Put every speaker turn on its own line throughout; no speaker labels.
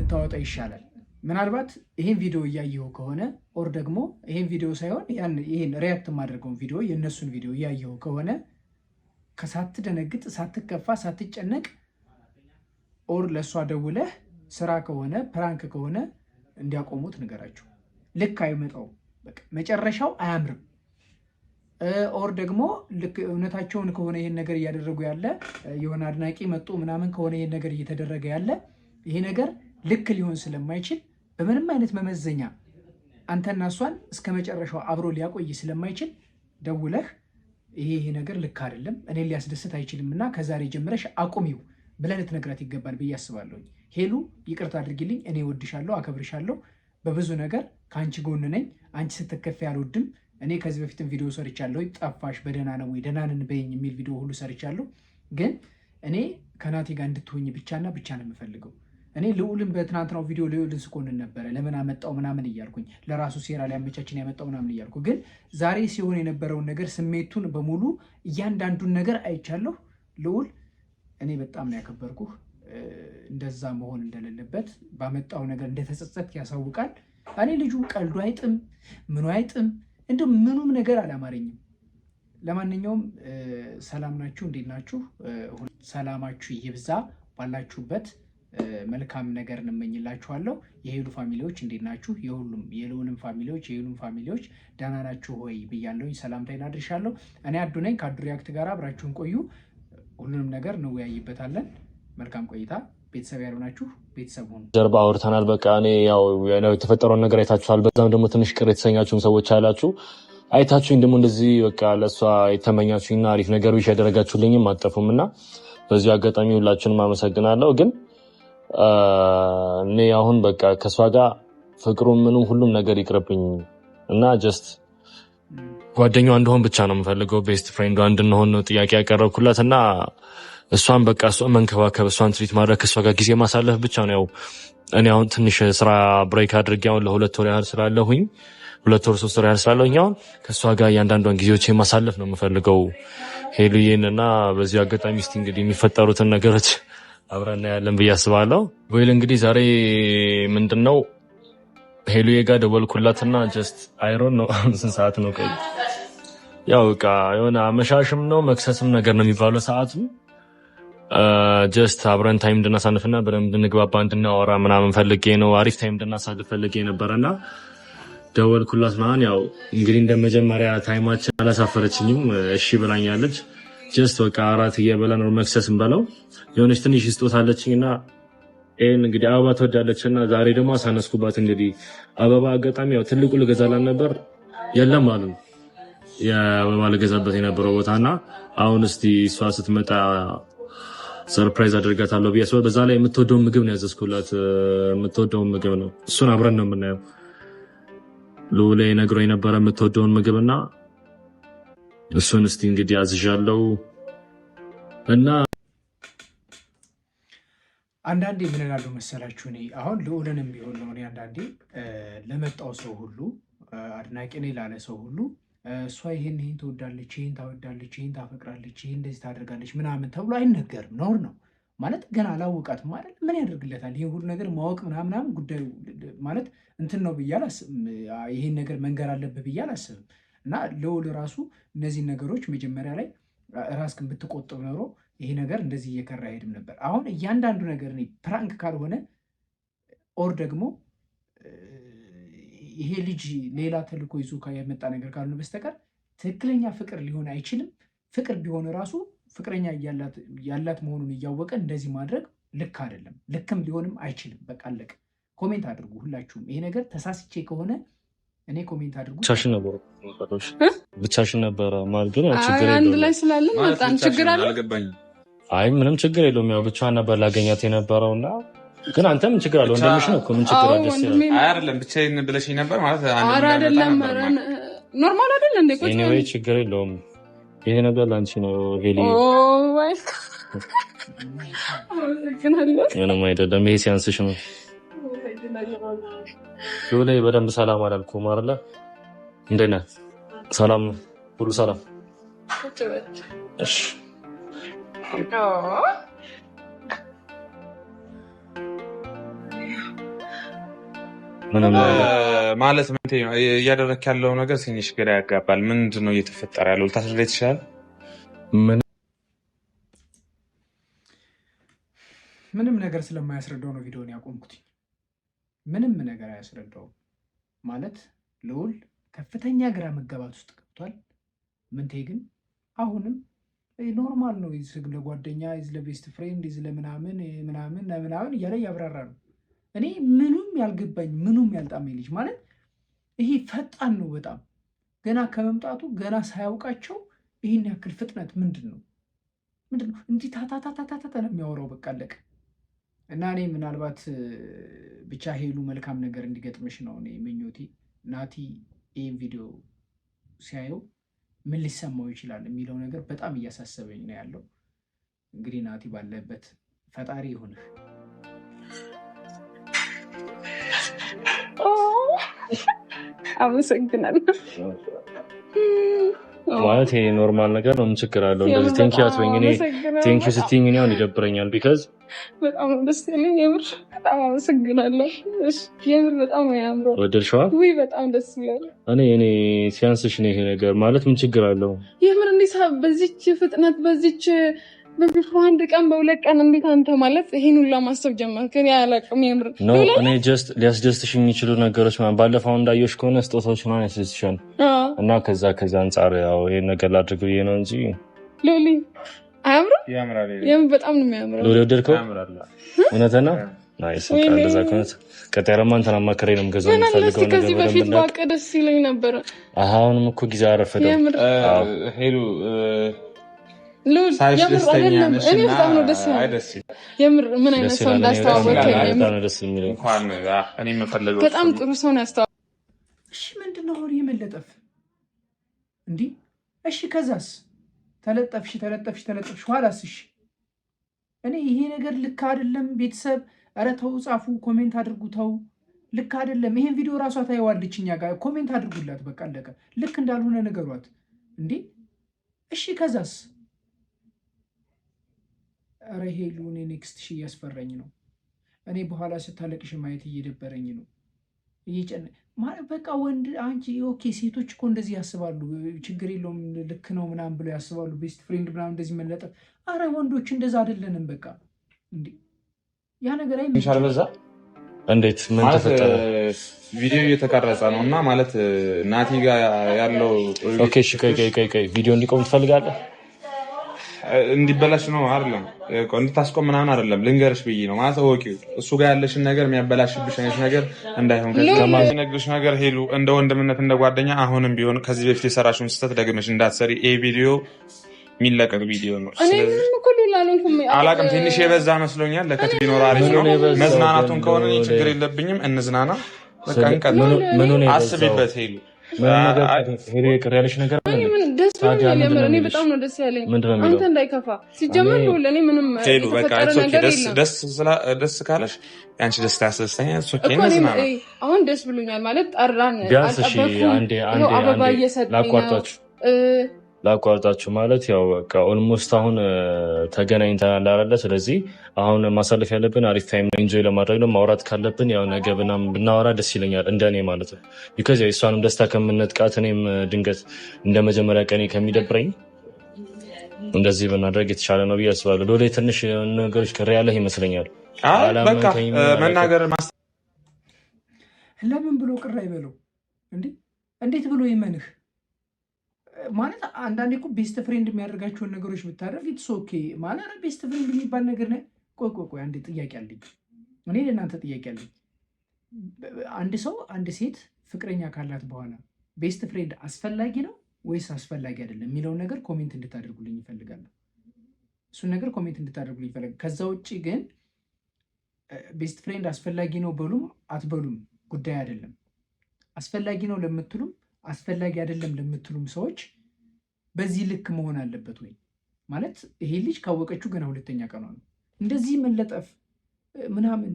ብታወጣ ይሻላል። ምናልባት ይሄን ቪዲዮ እያየኸው ከሆነ or ደግሞ ይሄን ቪዲዮ ሳይሆን ይሄን react የማደርገውን ቪዲዮ፣ የእነሱን ቪዲዮ እያየኸው ከሆነ ከሳትደነግጥ፣ ሳትከፋ፣ ሳትጨነቅ or ለእሷ ደውለህ ስራ ከሆነ፣ prank ከሆነ እንዲያቆሙት ንገራቸው። ልክ አይመጣውም፣ በቃ መጨረሻው አያምርም። Or ደግሞ ልክ እውነታቸውን ከሆነ ይሄን ነገር እያደረጉ ያለ፣ የሆነ አድናቂ መጡ ምናምን ከሆነ ይሄን ነገር እየተደረገ ያለ፣ ይሄ ነገር ልክ ሊሆን ስለማይችል፣ በምንም አይነት መመዘኛ አንተና እሷን እስከ መጨረሻው አብሮ ሊያቆይ ስለማይችል ደውለህ ይሄ ይሄ ነገር ልክ አይደለም፣ እኔን ሊያስደስት አይችልም እና ከዛሬ ጀምረሽ አቁሚው ብለህ ልትነግራት ይገባል ብዬ አስባለሁኝ። ሄሉ፣ ይቅርታ አድርጊልኝ፣ እኔ እወድሻለሁ፣ አከብርሻለሁ፣ በብዙ ነገር ከአንቺ ጎን ነኝ። አንቺ ስትከፊ አልወድም። እኔ ከዚህ በፊትም ቪዲዮ ሰርቻለሁ። ጠፋሽ፣ በደህና ነው ወይ፣ ደህና ነን በይኝ የሚል ቪዲዮ ሁሉ ሰርቻለሁ። ግን እኔ ከናቲ ጋር እንድትሆኝ ብቻና ብቻ ነው የምፈልገው። እኔ ልዑልን በትናንትናው ቪዲዮ ልዑልን ስኮንን ነበረ፣ ለምን አመጣው ምናምን እያልኩኝ፣ ለራሱ ሴራ ሊያመቻችን ያመጣው ምናምን እያልኩ። ግን ዛሬ ሲሆን የነበረውን ነገር፣ ስሜቱን በሙሉ፣ እያንዳንዱን ነገር አይቻለሁ። ልዑል፣ እኔ በጣም ነው ያከበርኩህ። እንደዛ መሆን እንደሌለበት፣ ባመጣው ነገር እንደተጸጸትክ ያሳውቃል። እኔ ልጁ ቀልዱ አይጥም፣ ምኑ አይጥም፣ እንዲሁ ምኑም ነገር አላማረኝም። ለማንኛውም ሰላም ናችሁ? እንዴት ናችሁ? ሰላማችሁ ይብዛ ባላችሁበት፣ መልካም ነገር እንመኝላችኋለሁ። የሄሉ family ዎች እንዴት ናችሁ? የሁሉም፣ የልዑልም family ዎች፣ የሄሉም family ዎች ደህና ናችሁ ወይ ብያለሁኝ። ሰላምታዬን አድርሻለሁ። እኔ አዱ ነኝ፣ ከአዱ ሪያክት ጋር አብራችሁን ቆዩ። ሁሉንም ነገር እንወያይበታለን። መልካም ቆይታ። ቤተሰብ ያልሆናችሁ ቤተሰብ ሁኑ።
ጀርባ አውርተናል። በቃ እኔ ያው የተፈጠረውን ነገር አይታችኋል። በዛም ደግሞ ትንሽ ቅር የተሰኛችሁም ሰዎች አላችሁ። አይታችሁኝ ደግሞ እንደዚህ በቃ ለእሷ የተመኛችሁኝና አሪፍ ነገር wish ያደረጋችሁልኝም አጠፉም እና በዚሁ አጋጣሚ ሁላችሁንም አመሰግናለሁ። ግን እኔ አሁን በቃ ከእሷ ጋር ፍቅሩ ምኑም ሁሉም ነገር ይቅርብኝ እና just ጓደኛዋ እንደሆን ብቻ ነው የምፈልገው። Best friend ዷ እንድንሆን ነው ጥያቄ ያቀረብኩላት እና እሷን በቃ እሷን መንከባከብ፣ እሷን treat ማድረግ፣ ከእሷ ጋር ጊዜ ማሳለፍ ብቻ ነው። ያው እኔ አሁን ትንሽ ስራ break አድርጌ አሁን ለ2 ወር ያህል ስላለሁኝ፣ 2 ወር 3 ወር ያህል ስላለሁኝ አሁን ከእሷ ጋር እያንዳንዷን ጊዜዎች ማሳለፍ ነው የምፈልገው ሄሉዬን። እና በዚሁ አጋጣሚ እስቲ እንግዲህ የሚፈጠሩትን ነገሮች አብረን እናያለን ብዬ አስባለሁ። Well፣ እንግዲህ ዛሬ ምንድን ነው፣ ሄሉዬ ጋር ደወልኩላትና just I don't know ስንት ሰዓት ነው? ቆይ፣ ያው በቃ የሆነ አመሻሽም ነው መክሰስም ነገር ነው የሚባለው ሰዓቱ። Just አብረን time እንድናሳልፍና በደንብ እንድንግባባ፣ እንድናወራ ምናምን ፈልጌ ነው። አሪፍ time እንድናሳልፍ ፈልጌ ነበረና ደወልኩላት ምናምን። ያው እንግዲህ እንደ መጀመሪያ time ኣችን አላሳፈረችኝም። እሺ ብላኛለች። Just በቃ እራት እየበላን ነው፣ መክሰስ እንበለው፣ የሆነች ትንሽ ስጦታ አለችኝ እና ይህን እንግዲህ አበባ ትወዳለች እና ዛሬ ደግሞ አሳነስኩባት። እንግዲህ አበባ አጋጣሚ ያው ትልቁ ልገዛላት ነበር፣ የለም አሉ የአበባ ልገዛበት የነበረው ቦታ። እና አሁን እስቲ እሷ ስትመጣ surprise አድርጋታለሁ ብዬ አስባለሁ። በዛ ላይ የምትወደውን ምግብ ነው ያዘዝኩላት። የምትወደውን ምግብ ነው፣ እሱን አብረን ነው የምናየው። ልዑሌ ነግሮ የነበረ የምትወደውን ምግብ እና እሱን እስቲ እንግዲህ አዝዣለሁ እና
አንዳንዴ ምን እላለሁ መሰላችሁ፣ እኔ አሁን ልዑልንም ቢሆን ነው፣ እኔ አንዳንዴ ለመጣው ሰው ሁሉ፣ አድናቂ ነኝ ላለ ሰው ሁሉ እሷ ይሄን ይሄን ትወዳለች፣ ይሄን ታወዳለች፣ ይሄን ታፈቅራለች፣ ይሄን እንደዚህ ታደርጋለች ምናምን ተብሎ አይነገርም። ነውር ነው። ማለት ገና አላወቃትም ማለት ምን ያደርግለታል? ይሄን ሁሉ ነገር ማወቅ ምናምን ጉዳዩ ማለት እንትን ነው ብዬ አላስብም። ይሄን ነገር መንገር አለብህ ብዬ አላስብም። እና ልዑል ራሱ እነዚህን ነገሮች መጀመሪያ ላይ ራስህን ብትቆጥብ ኖሮ ይሄ ነገር እንደዚህ እየከራ አይሄድም ነበር። አሁን እያንዳንዱ ነገር እኔ prank ካልሆነ or ደግሞ ይሄ ልጅ ሌላ ተልዕኮ ይዞ የመጣ ነገር ካልሆነ በስተቀር ትክክለኛ ፍቅር ሊሆን አይችልም። ፍቅር ቢሆን ራሱ ፍቅረኛ ያላት መሆኑን እያወቀ እንደዚህ ማድረግ ልክ አይደለም። ልክም ሊሆንም አይችልም። በቃ አለቀ። Comment አድርጉ ሁላችሁም። ይሄ ነገር ተሳስቼ ከሆነ እኔ comment አድርጉ።
ብቻሽን ነበረ፣ ብቻሽን ነበረ ማለት ግን ያው ችግር
አንድ
የለውም።
ላይ ስላለን
ማለት
መጣን።
ብቻሽን
ችግር አለ?
አልገባኝም።
አይ፣ ምንም ችግር የለውም። ያው ብቻዋን ነበር ላገኛት የነበረው እና ግን አንተ ምን ችግር አለ?
ብቻ
ወንድምሽ ነው እኮ፣ ምን ችግር
አዎ
አለ? ደስ ይላል።
ወንድሜ ነው።
አይ አይደለም፣ ብቻዬን ብለሽኝ ነበር ማለት አንድ
ኧረ
እንዳይመጣ
አይደለም።
ነበር
ኧረ
ማለት።
Normal አይደል እንዴ? ቁጭ በል።
Anyway ችግር የለውም። ይሄ ነገር ለአንቺ ነው ሄሊ።
Oh my፣ አመሰግናለሁ።
ምንም አይደለም። ይሄ ሲያንስሽ ነው። ላይ በደንብ ሰላም አላልኩም አይደለ? እንዴት ነህ? ሰላም ነው? ሁሉ ሰላም?
ቁጭ በል።
እሺ።
ኦ።
ምንም
ማለት ምን እያደረክ ያለው ነገር ትንሽ ግራ ያጋባል። ምንድን ነው እየተፈጠረ ያለው? ልታስረዳኝ ትችላለህ?
ምንም ነገር ስለማያስረዳው ነው ቪዲዮን ያቆምኩት። ምንም ነገር አያስረዳውም። ማለት ልዑል ከፍተኛ ግራ መጋባት ውስጥ ገብቷል። ምንቴ ግን አሁንም normal ነው፣ ለጓደኛ ለ best friend ለምናምን ምናምን ምናምን እያለ እያብራራ ነው። እኔ ምኑም ያልገባኝ ምኑም ያልጣመኝ ልጅ ማለት ይሄ ፈጣን ነው በጣም ገና ከመምጣቱ ገና ሳያውቃቸው ይህን ያክል ፍጥነት ምንድን ነው? ምንድን ነው እንዲህ ታታታታታታ ነው የሚያወራው። በቃ አለቀ። እና እኔ ምናልባት ብቻ ሄሉ መልካም ነገር እንዲገጥምሽ ነው እኔ ምኞቴ። ናቲ ይህን ቪዲዮ ሲያየው ምን ሊሰማው ይችላል የሚለው ነገር በጣም እያሳሰበኝ ነው ያለው። እንግዲህ ናቲ ባለበት ፈጣሪ ይሁንህ።
አመሰግናለሁ።
ማለት ይሄ normal ነገር ነው። ምን ችግር አለው? እንደዚህ thank you አትበይኝ። እኔ thank you ስትይኝ እኔ አሁን ይደብረኛል። Because
በጣም ነው ደስ ያለኝ። የምር በጣም አመሰግናለሁ። የምር በጣም ነው ያምረው።
ወደድሽዋ?
ውይ በጣም ደስ ይላል።
እኔ ሲያንስሽ ነው ይሄ ነገር ማለት ምን ችግር አለው?
የምር እንዴት በዚች ፍጥነት በዚች በአንድ ቀን በሁለት ቀን እንዴት አንተ ማለት ይሄን ሁላ ማሰብ ጀመርክ? እኔ አላውቅም። የምር
No፣ እኔ just ሊያስደስትሽ የሚችሉ ነገሮች ባለፈው እንዳየሽ ከሆነ ስጦታዎች ምናምን ያስደስትሻል እና ከዛ አንጻር ያው ይሄን ነገር ላድርግ ብዬ ነው እንጂ።
ሎሊ አያምርም? የምር በጣም ነው የሚያምረው።
ሎሊ ወደድከው? እውነትህን ነው? Nice። በቃ እንደዛ ከሆነ ቀጣይ ደግሞ አንተን አማክሬ ነው የምገዛው።
ምን አለ እስኪ ከዚህ በፊት ባውቅ ደስ ይለኝ ነበር።
አሁንም እኮ ጊዜ አረፈደው።
ሄሉ
ልዑል የምር አይደለም። እኔ በጣም ነው ደስ ያለኝ። የምር ምን አይነት ሰው እንዳስተዋወቀኝ በጣም ጥሩ ሰው ነው ያስተዋወቀኝ።
እሺ ምንድን ነው አሁን የመለጠፍ እንዲህ? እሺ ከዛስ ተለጠፍሽ ተለጠፍሽ ተለጠፍሽ ኋላስ? እሺ እኔ ይሄ ነገር ልክ አይደለም። ቤተሰብ ኧረ ተው፣ ጻፉ፣ comment አድርጉ፣ ተው ልክ አይደለም። ይሄን ቪዲዮ ራሷ ታየዋለች፣ እኛ ጋር comment አድርጉላት። በቃ አለቀ። ልክ እንዳልሆነ ነገሯት እንዴ። እሺ ከዛስ? ኧረ ሄሉ እኔ next ሺ እያስፈራኝ ነው። እኔ በኋላ ስታለቅሽ ማየት እየደበረኝ ነው። በቃ ወንድ አንቺ okay፣ ሴቶች እኮ እንደዚህ ያስባሉ። ችግር የለውም ልክ ነው ምናምን ብለው ያስባሉ። Best friend ምናምን እንደዚህ መለጠፍ። አረ ወንዶች እንደዛ አይደለንም። በቃ እንዴ ያ ነገር አይ
በዛ
እንዴት ምን ተፈጠረ?
ቪዲዮ እየተቀረጸ ነው እና ማለት ናቲ ጋር ያለው
Okay፣ እሺ፣ ቆይ ቆይ ቆይ ቆይ፣ ቪዲዮ እንዲቆም ትፈልጋለህ?
እንዲበላሽ ነው አይደለም፣ እንድታስቆም ምናምን አይደለም። ልንገርሽ ብዬ ነው ማለት እወቂው፣ እሱ ጋር ያለሽን ነገር የሚያበላሽብሽ አይነት ነገር እንዳይሆን ከነግርሽ ነገር ሄሉ፣ እንደ ወንድምነት እንደ ጓደኛ አሁንም ቢሆን ከዚህ በፊት የሰራሽውን ስህተት ደግመሽ እንዳትሰሪ። ይሄ ቪዲዮ የሚለቀቅ ቪዲዮ ነው። አላቅም፣ ትንሽ የበዛ መስሎኛል። ለከት ቢኖር አሪፍ ነው። መዝናናቱን ከሆነ ችግር የለብኝም፣ እንዝናና። በቃ እንቀጥል። አስቢበት ሄሉ።
ሄሉ ቅር ያለሽ ነገር
ደስ ብሎኛል። የምር እኔ በጣም ነው ደስ ያለኝ። አንተ እንዳይከፋ ሲጀመር ነው ለኔ ምንም የተፈጠረ ነገር የለም።
ደስ ካለሽ የአንቺ ደስታ ያስደስተኛል።
አሁን ደስ ብሎኛል ማለት ጠራን፣ አልጠበኩም። አበባ እየሰጠኝ ነው።
ላቋርጣችሁ ማለት ያው በቃ almost አሁን ተገናኝተናል አይደለ? ስለዚህ አሁን ማሳለፍ ያለብን አሪፍ time ነው፣ enjoy ለማድረግ ነው። ማውራት ካለብን ያው ነገ ብናወራ ደስ ይለኛል፣ እንደኔ ማለት ነው። Because ያው እሷንም ደስታ ከምነጥቃት እኔም ድንገት እንደ መጀመሪያ ቀኔ ከሚደብረኝ እንደዚህ ብናደርግ የተሻለ ነው ብዬ አስባለሁ። ሎሌ ትንሽ ነገሮች ቅር ያለህ ይመስለኛል።
በቃ መናገር
ለምን ብሎ ቅር አይበለው እንዴ? እንዴት ብሎ ይመንህ? ማለት አንዳንዴ እኮ best friend የሚያደርጋቸውን ነገሮች ብታደርግ it's okay። ማለት best friend የሚባል ነገር ነው። ቆይ ቆይ ቆይ፣ አንድ ጥያቄ አለኝ እኔ ለእናንተ ጥያቄ አለኝ። አንድ ሰው አንድ ሴት ፍቅረኛ ካላት በኋላ best friend አስፈላጊ ነው ወይስ አስፈላጊ አይደለም የሚለውን ነገር comment እንድታደርጉልኝ እፈልጋለሁ። እሱን ነገር comment እንድታደርጉልኝ እፈልጋለሁ። ከዛ ውጭ ግን best friend አስፈላጊ ነው በሉም አትበሉም ጉዳይ አይደለም። አስፈላጊ ነው ለምትሉም አስፈላጊ አይደለም ለምትሉም ሰዎች በዚህ ልክ መሆን አለበት ወይ? ማለት ይሄ ልጅ ካወቀችው ገና ሁለተኛ ቀኗ ነው። እንደዚህ መለጠፍ ምናምን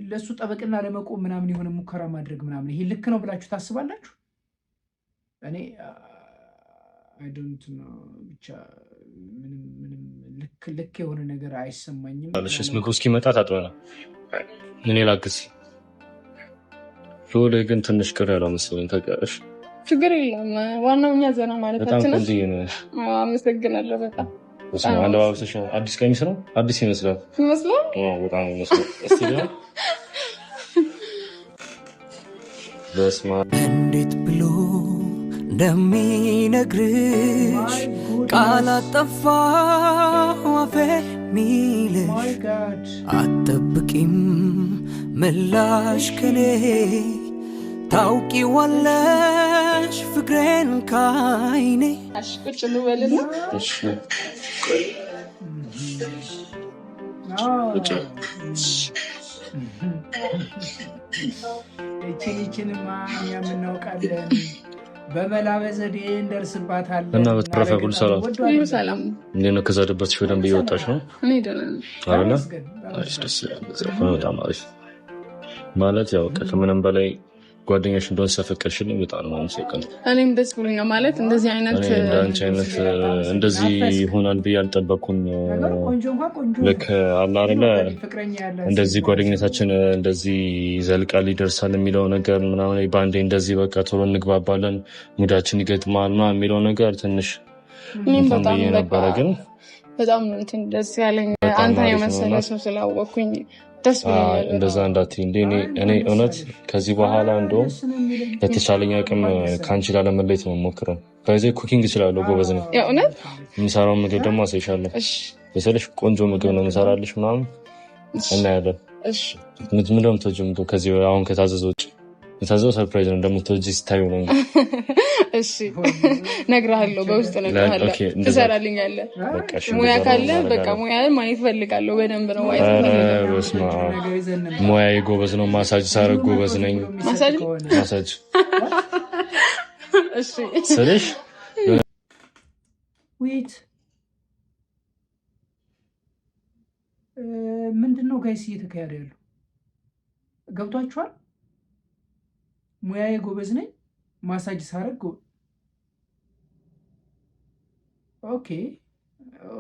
ለእሱ ጠበቅና ለመቆም ምናምን የሆነ ሙከራ ማድረግ ምናምን ይሄ ልክ ነው ብላችሁ ታስባላችሁ? እኔ I don't know፣ ብቻ ምንም ምንም ልክ የሆነ ነገር አይሰማኝም።
ምግቡ እስኪመጣ ታጥበናል። እኔ ላግዝ። ሎሌ ግን ትንሽ ቅር ያለው መሰለኝ ታውቂያለሽ።
ችግር የለም ዋናው እኛ ዘና
በጣም
ማለታችን ነው።
ቆንጆዬ ነሽ።
አመሰግናለሁ። በጣም
በስመ አብ፣ አለባበስሽ አዲስ ቀሚስ ነው? አዲስ ይመስላል።
ይመስላል።
አዎ፣ በጣም ይመስላል። እስቲ ደግሞ በስመ አብ።
እንዴት ብሎ እንደሚነግርሽ ቃላት ጠፋው አፌ ሚልሽ
my God.
አትጠብቂም ምላሽ ከኔ ታውቂዋለሽ ፍቅሬን ካይኔ።
እሺ ቁጭ እንበልና
እሺ ቁጭ።
እችን ይችንማ እኛም እናውቃለን። በመላ በዘዴ እንደርስባታለን።
እና በተረፈ ሁሉ ሰላም?
ወዶ
ሁሉ
አይደለም።
ሰላም።
እንዴት ነው? ከዛ ድበትሽ በደንብ እየወጣሽ ነው
እኔ ደህና ነኝ።
አይደለ?
ተመስገን፣
አሪፍ፣
ተመስገን።
ደስ ይላል። እንደዚያ ከሆነ በጣም አሪፍ። ማለት ያው ከምንም በላይ ጓደኛሽ እንደሆን ስለፈቀድሽልኝ በጣም ነው የማመሰግነው።
እኔም ደስ ብሎኛል። ማለት እንደዚህ አይነት
እኔ እንደ አንቺ አይነት እንደዚህ ይሆናል ብዬ አልጠበኩም።
ነገሩ ቆንጆ እንኳን ቆንጆ
ልክ አለ አይደለ
ፍቅረኛ ያላት
እንደዚህ
ሴት
ጓደኝነታችን እንደዚህ ይዘልቃል ይደርሳል የሚለው ነገር ምናምን በአንዴ እንደዚህ በቃ ቶሎ እንግባባለን mood ኣችን ይገጥማል ምናምን የሚለው ነገር ትንሽ
እኔም
እንትን
በጣም
ብዬ
በቃ
ነበረ፣ ግን
በጣም ነው እንትን ደስ ያለኝ
በጣም
አንተን
አሪፍ ነው
የመሰለ
እና
ሰው ስላወቅኩኝ ደስ ብሎኛል።
እንደዛ
በጣም
እንዳትዪ እንዴ። እኔ
አይ
እኔ
እንኳን ደስ
እውነት
አለሽ።
ከዚህ በኋላ እንደውም
ደስ ነው የሚለኝ።
በተቻለኝ አቅም
እንኳን ደስ አለሽ።
ከአንቺ ላለመለየት ነው የምሞክረው። በዚህ cooking እችላለሁ፣ ጎበዝ ነኝ።
የእውነት
የምሰራውን ምግብ ደግሞ አሳይሻለሁ።
እሺ
በሰለሽ ቆንጆ ምግብ ነው የምሰራልሽ ምናምን
እሺ
እናያለን።
እሺ
ምንድን ነው የምትወጂው ምግብ ከዚህ አሁን ከታዘዘው ውጭ? የታዘዘው surprise ነው፣ እንደምትወጂ ስታዩ ነው እንግዲህ።
እሺ እነግርሃለሁ፣ በውስጥ እነግርሃለሁ።
okay፣ እንደዛ
ትሰራልኛለህ።
በቃ እሺ፣
ሙያ
እንደዛ
ካለ በቃ
እናደርጋለን።
ሙያን ማየት እፈልጋለሁ። በደንብ ነው ማየት
ኧረ
እፈልጋለሁ።
በስመ አብ፣
ነገር ይዘን እንምጣ።
ሙያዬ ጎበዝ ነው። ማሳጅ ሳረግ ጎበዝ ነኝ።
ማሳጅ?
ማሳጅ
እሺ
ስልሽ
wait፣ ምንድን ነው guys እየተካሄደ ያለው? ገብቷችኋል? ሙያዬ ጎበዝ ነኝ፣ ማሳጅ ሳረግ okay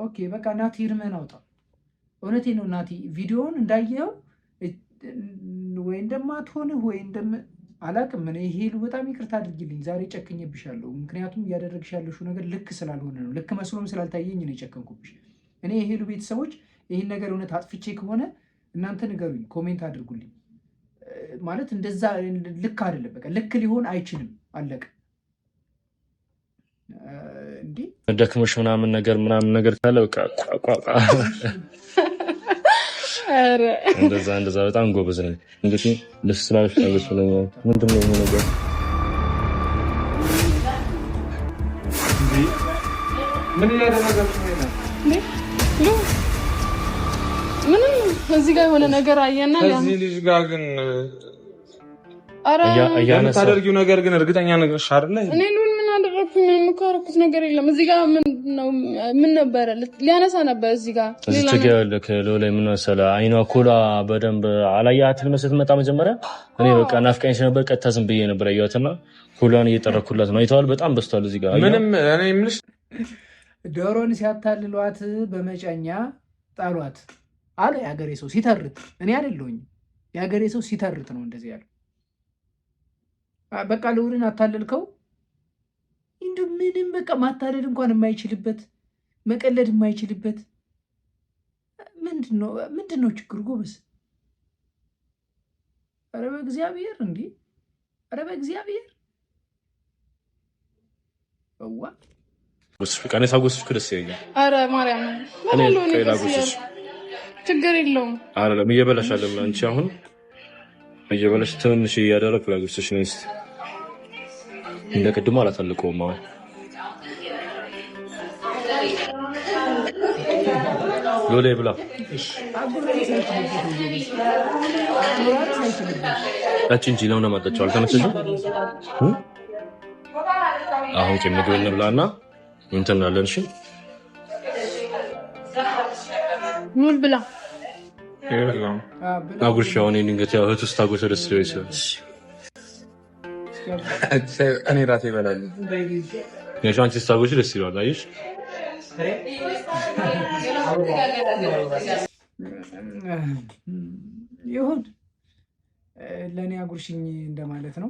okay፣ በቃ ናቲ እርምህን አውጣ። እውነቴን ነው ናቲ፣ ቪዲዮውን እንዳየኸው ወይ እንደማትሆንህ ወይ እንደም አላቅም። እኔ ሄሉ በጣም ይቅርታ አድርጊልኝ፣ ዛሬ ጨክኜብሻለሁ። ምክንያቱም እያደረግሽ ያለሽው ነገር ልክ ስላልሆነ ነው፣ ልክ መስሎም ስላልታየኝ ነው የጨከንኩብሽ። እኔ የሄሉ ቤተሰቦች ይህን ነገር እውነት አጥፍቼ ከሆነ እናንተ ንገሩኝ፣ comment አድርጉልኝ። ማለት እንደዛ ልክ አይደለም፣ በቃ ልክ ሊሆን አይችልም። አለቀ። እንዴ
ደክሞሽ ምናምን ነገር ካለ በቃ ቋ ቋ ቋ
ኧረ
እንደዛ እንደዛ በጣም ጎበዝ ነኝ። እንግዲህ ደስ ስላለሽ ነው ደስ ብሎኛል። ምንድን ነው ይሄ ነገር?
ምን እያደረገች ነው?
እንዴ ሉ ምንም እዚህ ጋር የሆነ ነገር አየና
ከዚህ ልጅ ጋር ግን
ኧረ
እያነሳ
የምታደርጊው ነገር ግን እርግጠኛ ነሽ አይደለ?
እኔ ሉል ምን አደረግኩኝ? ምንም እኮ ያደረኩት ነገር የለም። እዚህ ጋር ምንድን ነው ምን ነበረ ሊያነሳ ነበር እዚህ ጋር
እዚህ
ሌላ
ጋ ያለ ከሎ ላይ ምን መሰለህ፣ አይኗ ኮላ በደንብ አላየሃትም ነው ስትመጣ መጀመሪያ። እኔ በቃ ናፍቃኝ ስለነበር ቀጥታ ዝም ብዬ ነበር ያየኋትና ኮሏን እየጠረኩላት ነው። አይተዋል፣ በጣም በዝቷል እዚህ ጋር አየኸው?
ምንም እኔ የምልሽ
ዶሮን ሲያታልሏት በመጫኛ ጣሏት አለ የሀገሬ ሰው ሲተርት። እኔ አይደለሁኝም፣ የሀገሬ ሰው ሲተርት ነው እንደዚህ ያለው። በቃ ልዑልን አታለልከው። እንዲሁ ምንም በቃ ማታለል እንኳን የማይችልበት መቀለድ የማይችልበት ምንድን ነው ችግሩ ጎበዝ? ኧረ በእግዚአብሔር እንዴ! ኧረ በእግዚአብሔር እዋ
ጎስሽ በቃ እኔ ሳጎስሽ እኮ ደስ ይለኛል።
ኧረ ማርያም
እኔ
እበላለሁ እኔ
ቆይ
ቀስ
ላጎስሽ።
እያልኩ ችግር የለውም።
አይደለም እየበላሽ አይደለም አንቺ አሁን እየበላሽ ትንሽ እያደረግኩ ላጎስሽ ነው። እስኪ እንደ ቅድሙ አላታልቀውም አሁን። ሎሌ ብላ።
አጉራን ሳይችልበት ነው ጎበዝ። አጉራን ሳይችልበት።
ጠጪ እንጂ ለምን አመጣችው? አልተመቸሽም? እ? አሁን ቆይ ምግብ እንብላና እንትን እንላለን። እሺ።
ሙል ብላ።
ብላ።
አጉርሽ። አሁን ድንገት ያው እህቱ ስታጎርሰው ደስ ሊለው ይችላል።
እኔ ራሴ እበላለሁ።
ያው አንቺ ስታጎርሽ ደስ ይለዋል። አየሽ?
ይሁን። ለእኔ አጉርሽኝ እንደማለት ነው።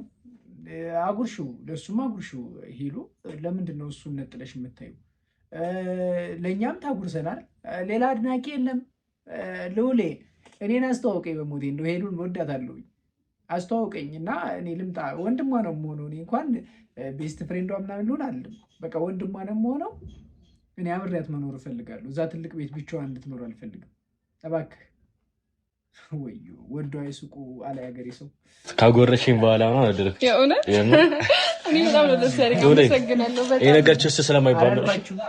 አጉርሽው፣ ለእሱም አጉርሽው። ሄሉ ለምንድን ነው እሱን ነጥለሽ የምታዩ? ለእኛም ታጉርሰናል። ሌላ አድናቂ የለም። ልውሌ እኔን አስተዋውቀኝ በሞቴ፣ እንደው ሄሉን ወዳታለሁኝ። አስተዋውቀኝ እና እኔ ልምጣ። ወንድሟ ነው የምሆነው። እኔ እንኳን best friend ዷ ምናምን ልሆን አለም። በቃ ወንድሟ ነው የምሆነው። እኔ አብሬያት መኖር እፈልጋለሁ። እዛ ትልቅ ቤት ብቻዋን እንድትኖር አልፈልግም። እባክህ። ወዮ ወዶ አይስቁ አለ ያገሬ ሰው።
ካጎረሽኝ በኋላ ነው አደረኩት።
የእውነት እኔ በጣም ነው ደስ ያለኝ። አመሰግናለሁ
ይሄ
በጣም።
ነገር ችስ ስለማይባል ነው።
አላልኳችሁም?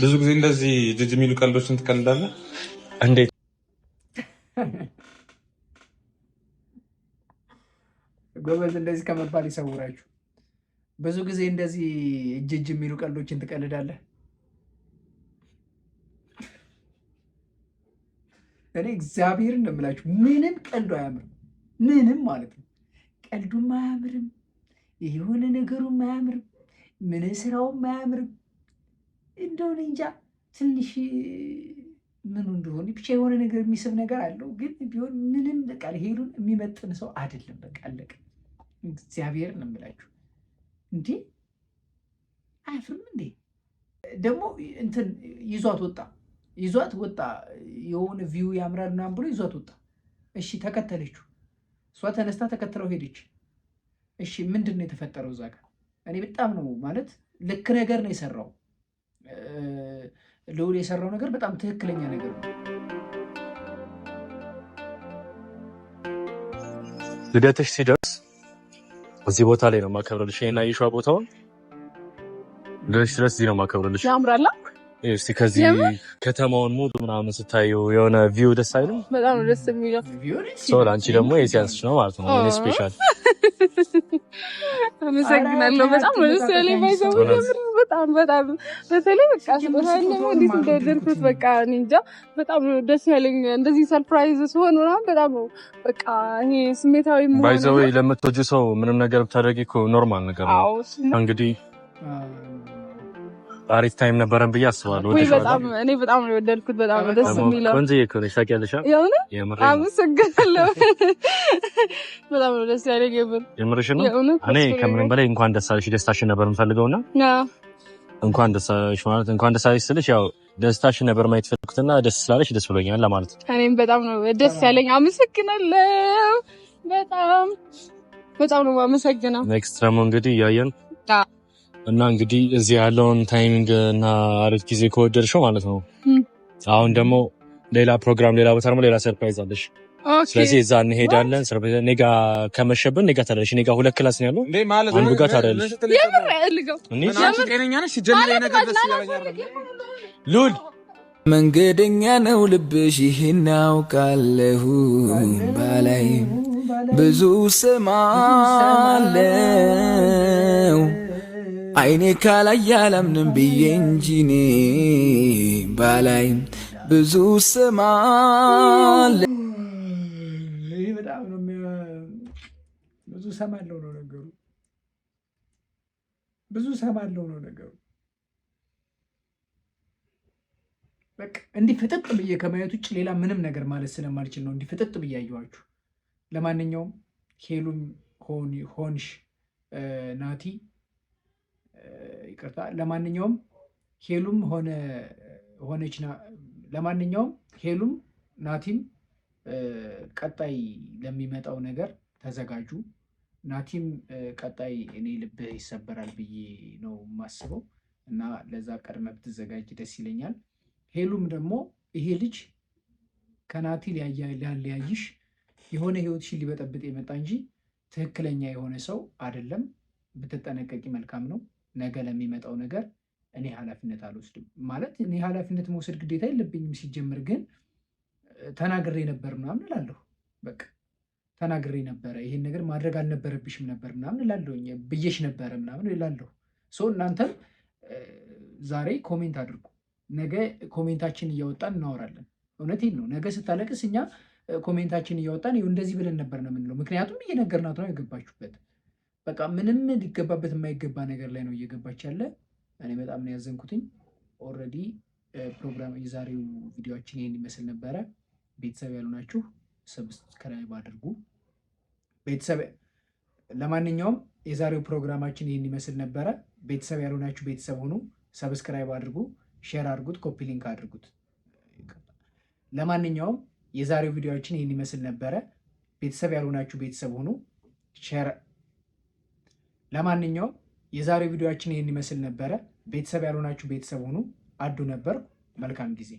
ብዙ ጊዜ እንደዚህ ጅጅ የሚሉ ቀልዶችን ትቀልዳለህ?
እንዴት?
ጎበዝ፣ እንደዚህ ከመባል ይሰውራችሁ። ብዙ ጊዜ እንደዚህ እጅ እጅ የሚሉ ቀልዶችን ትቀልዳለህ። እኔ እግዚአብሔርን ነው የምላችሁ፣ ምንም ቀልዱ አያምርም። ምንም ማለት ነው። ቀልዱም አያምርም፣ የሆነ ነገሩም አያምርም፣ ምን ስራውም አያምርም። እንደሆነ እንጃ ትንሽ ምኑ እንደሆነ ብቻ የሆነ ነገር የሚስብ ነገር አለው፣ ግን ቢሆን ምንም በቃ ሄሉን የሚመጥን ሰው አይደለም። በቃ አለቀ። እግዚአብሔር ነው የምላችሁ። እንዴ አያፍርም እንዴ? ደግሞ እንትን ይዟት ወጣ፣ ይዟት ወጣ። የሆነ view ያምራል ምናምን ብሎ ይዟት ወጣ። እሺ ተከተለችው። እሷ ተነስታ ተከትለው ሄደች። እሺ ምንድን ነው የተፈጠረው እዛ ጋር? እኔ በጣም ነው ማለት ልክ ነገር ነው የሰራው ልዑል፣ የሰራው ነገር በጣም ትክክለኛ ነገር ነው።
ልደትሽ ሲደርስ እዚህ ቦታ ላይ ነው የማከብርልሽ። ይሄን አየሽዋ ቦታውን? ልደትሽ ሲደርስ እዚህ ነው የማከብርልሽ።
ያምራል።
እስቲ ከዚህ
የምር?
ከተማውን ሙሉ ምናምን ስታየው የሆነ view ደስ አይልም?
በጣም ነው ደስ የሚለው።
view ደስ
So
ይላል።
ለአንቺ ደግሞ የሲያንስሽ ነው ማለት ነው። እኔ special
አመሰግናለሁ። በጣም ነው ደስ ያለኝ። ባይዘው የምር በጣም በጣም በተለይ በቃ ስጦታህን ደግሞ እንዴት እንደወደድኩት በቃ እኔ እንጃ፣ በጣም ነው ደስ ያለኝ። እንደዚህ surprise ሲሆን ምናምን በጣም ነው በቃ ይሄ ስሜታዊ መሆን።
By the way ለምትወጂው ሰው ምንም ነገር ብታደርጊ እኮ normal ነገር ነው።
አዎ እሱ ነው።
እንግዲህ አሪፍ time ነበረን ብዬ አስባለሁ።
ወይ
ወድሼዋለሁ።
በጣም እኔ በጣም ነው የወደድኩት። በጣም ነው ደስ
ደግሞ
የሚለው።
ቆንጆዬ እኮ ነሽ ታውቂያለሽ። አ?
የሆነ
የምሬን ነው።
አመሰግናለሁ። በጣም ነው ደስ ያለኝ የምር።
የምርሽን ነው።
የእውነት
እኔ
ደስ
ከምንም
ብሎኛል።
በላይ እንኳን ደስ አለሽ፣ ደስታሽን ነበር የምፈልገውና እንኳን ደስ አለሽ ማለት እንኳን ደስ አለሽ ስልሽ ያው ደስታሽን ነበር ማየት ፈለኩትና ደስ ስላለሽ ደስ ብሎኛል ለማለት ነው።
እኔም በጣም ነው ደስ ያለኝ። አመሰግናለሁ። በጣም በጣም ነው የማመሰግነው።
Next ደግሞ እንግዲህ እያየን እና እንግዲህ እዚህ ያለውን timing እና አሪፍ ጊዜ ከወደድሽው ማለት ነው። አሁን ደግሞ ሌላ ፕሮግራም፣ ሌላ ቦታ ደግሞ ሌላ surprise አለሽ። ስለዚህ እዛ እንሄዳለን። Surprise እኔ ጋ ከመሸብን እኔ ጋ ታደርሽ። እኔ ጋ ሁለት class ነው ያለው።
እንዴ ማለት
አንዱ ጋር ታደርሽ።
የምር አልፈልግም።
እኔ
ምን አንቺ ጤነኛ ነሽ? ሲጀምር ይሄ ነገር ደስ እያለኝ አይደለም።
ሉል
መንገደኛ ነው ልብሽ ይህን አውቃለሁ፣ ባላይ ብዙ ሰማለው፣ አይኔ ካላይ አላምንም ብዬ እንጂ እኔ ባላይ ብዙ ሰማለው።
ይህ በጣም ነው ብዙ ሰማለው ነው ነገሩ። ብዙ ሰማለው ነው ነገሩ። በቃ እንዲህ ፍጥጥ ብዬ ከማየት ውጭ ሌላ ምንም ነገር ማለት ስለማልችል ነው እንዲህ ፍጥጥ ብዬ አየኋችሁ። ለማንኛውም ሄሉም ሆንሽ ናቲ፣ ይቅርታ። ለማንኛውም ሄሉም ሆነ ሆነች ለማንኛውም ሄሉም ናቲም ቀጣይ ለሚመጣው ነገር ተዘጋጁ። ናቲም ቀጣይ እኔ ልብህ ይሰበራል ብዬ ነው የማስበው እና ለዛ ቀድመህ ብትዘጋጅ ደስ ይለኛል። ሄሉም ደግሞ ይሄ ልጅ ከናቲ ሊያለያይሽ የሆነ ህይወትሽን ሊበጠብጥ የመጣ እንጂ ትክክለኛ የሆነ ሰው አይደለም። ብትጠነቀቂ መልካም ነው። ነገ ለሚመጣው ነገር እኔ ኃላፊነት አልወስድም። ማለት እኔ ኃላፊነት መውሰድ ግዴታ የለብኝም። ሲጀምር ግን ተናግሬ ነበር ምናምን እላለሁ። በቃ ተናግሬ ነበረ፣ ይሄን ነገር ማድረግ አልነበረብሽም ነበር ምናምን እላለሁ፣ ብዬሽ ነበረ ምናምን እላለሁ። So እናንተም ዛሬ comment አድርጉ። ነገ comment ኣችን እያወጣን እናወራለን። እውነቴን ነው። ነገ ስታለቅስ እኛ comment ኣችን እያወጣን ይኸው እንደዚህ ብለን ነበር ነው የምንለው። ምክንያቱም እየነገርናት ነው የገባችሁበት። በቃ ምንም ሊገባበት የማይገባ ነገር ላይ ነው እየገባች ያለ። እኔ በጣም ነው ያዘንኩትኝ። Already ፕሮግራም የዛሬው ቪዲዮችን ይህን ይመስል ነበረ። ቤተሰብ ያልሆናችሁ subscribe አድርጉ። ቤተሰብ ለማንኛውም የዛሬው ፕሮግራማችን ይህን ይመስል ነበረ። ቤተሰብ ያልሆናችሁ ቤተሰብ ሁኑ። Subscribe አድርጉ፣ share አድርጉት፣ copy link አድርጉት። ለማንኛውም የዛሬው ቪዲዮአችን ይህን ይመስል ነበረ። ቤተሰብ ያልሆናችሁ ቤተሰብ ሁኑ። Share ለማንኛውም የዛሬው ቪዲዮአችን ይህን ይመስል ነበረ። ቤተሰብ ያልሆናችሁ ቤተሰብ ሁኑ። አዱ ነበርኩ። መልካም ጊዜ።